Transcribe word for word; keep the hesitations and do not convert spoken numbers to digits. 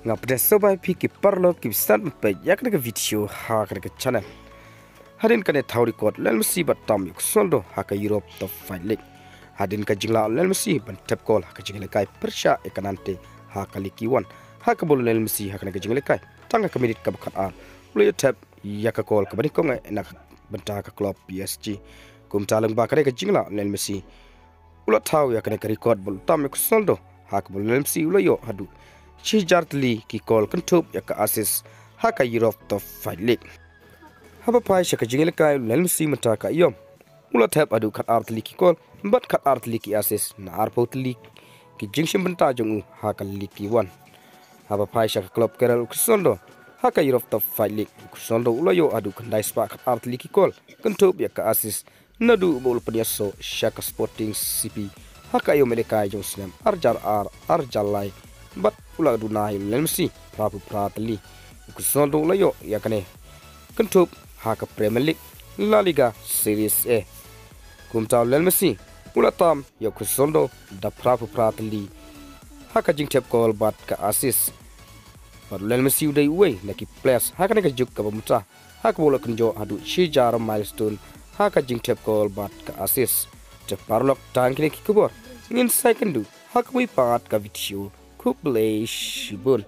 Nga pdiang sngewbha ïa phi ki paralok kiba sngewbha ban peit ïa kane ka video ha kane ka channel. Hadien kane thaw record u Lionel Messi bad tam ïa u Cristiano Ronaldo ha ka Europe Top Five League. Hadien ka jinglah u Lionel Messi ban thep kol ha ka jingïalehkai pyrshah ïa ka Nantes ha ka Ligue One. Ha kaba u Lionel Messi ha kane ka jingïalehkai tang ha ka minit kaba khatar u la ïoh thep ïa ka kol kaba nyngkong eh na ka bynta ka club P S G. Kumta lyngba kane ka jinglah u Lionel Messi u la thaw ïa kane ka record bad u tam ïa u Cristiano Ronaldo ha kaba u Lionel Messi u la ïoh haduh shi hajar tylli ki kol kynthup ïa ka assist ha ka Europe Top Five League. Haba phai sha ka jingïalehkai u Lionel Messi mynta ka aïom u la thep haduh khatar tylli ki kol bad khatar tylli ki assist na arphew tylli ki jingshim bynta jong u ha ka Ligue One. Haba phai sha ka club career u Cristiano Ronaldo ha ka Europe Top Five League, u Cristiano Ronaldo u la ïoh haduh khyndai spah khatar tylli ki kol kynthup ïa ka assist naduh ba u la pynïasoh sha ka Sporting C P ha ka aïom ïalehkai jong u snem ar hajar ar, ar hajar lai bad u la duna ïa u Lionel Messi phra phew phra tylli. U Cristiano Ronaldo u la ïoh ïa kane kynthup ha ka Premier League, La Liga, Serie A. Kumta u Lionel Messi u la tam ïa u Cristiano Ronaldo da phra phew phra tylli ha ka jingthep kol bad ka assist. Bad u Lionel Messi u dei uwei na ki players ha kane ka juk kaba mynta ha kaba u la kynjoh haduh shi hajar milestone ha ka jingthep kol bad ka assist. Te paralok, tang kine ki khubor, ngin sa ïakynduh ha kawei pat ka video. Khublei shibun.